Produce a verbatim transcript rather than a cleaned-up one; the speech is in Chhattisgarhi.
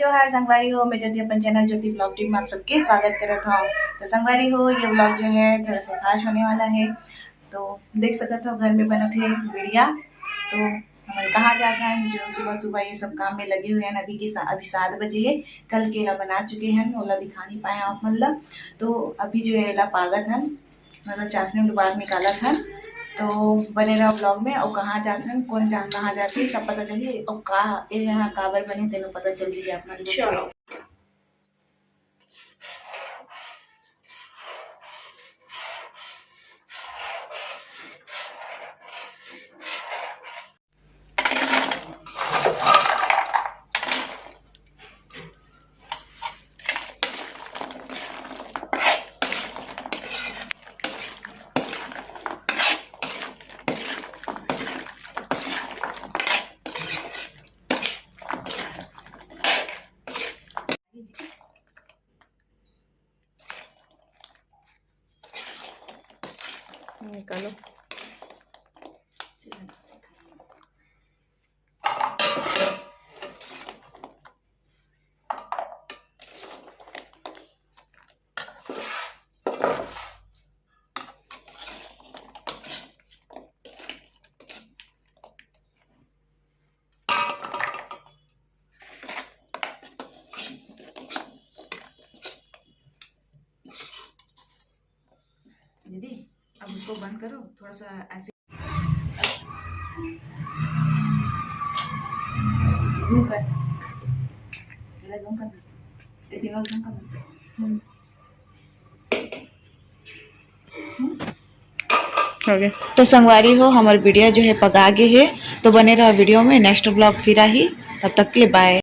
जोहार संगवारी हो, मैं ज्योति अपन चैनल ज्योति ब्लॉग टीम में आप सबके स्वागत करत हूँ। तो संगवारी हो, ये ब्लॉग जो है थोड़ा सा खास होने वाला है। तो देख सकत हो घर में बनत है बिड़िया। तो हमन कहाँ जात हन जो सुबह सुबह ये सब काम में लगे हुए हैं। अभी के सा-, अभी सात बजे है, कल केला बना चुके हैं, ओला दिखा नहीं पाए आप मन ला। तो अभी जो है एला पागत हन, मतलब चाशनी में डुबा के निकालत हन। तो बने रहो ब्लॉग में। और कहाँ जात हन, कौन जा कहाँ जात हन, सब पता चली। और का ये यहाँ काबर बने तेनो पता चल जाई आप मन ला। चलो। निकालो। दीदी, अब उसको बंद करो, थोड़ा सा ऐसे जूम कर, जरा जूम कर, ये तीनों जूम कर। हम्म। तो संगवारी हो, हमर बिड़िया जो है पका गे हे। तो बने रहो वीडियो में, नेक्स्ट ब्लॉग फिर आही, तब तक के लिए बाय।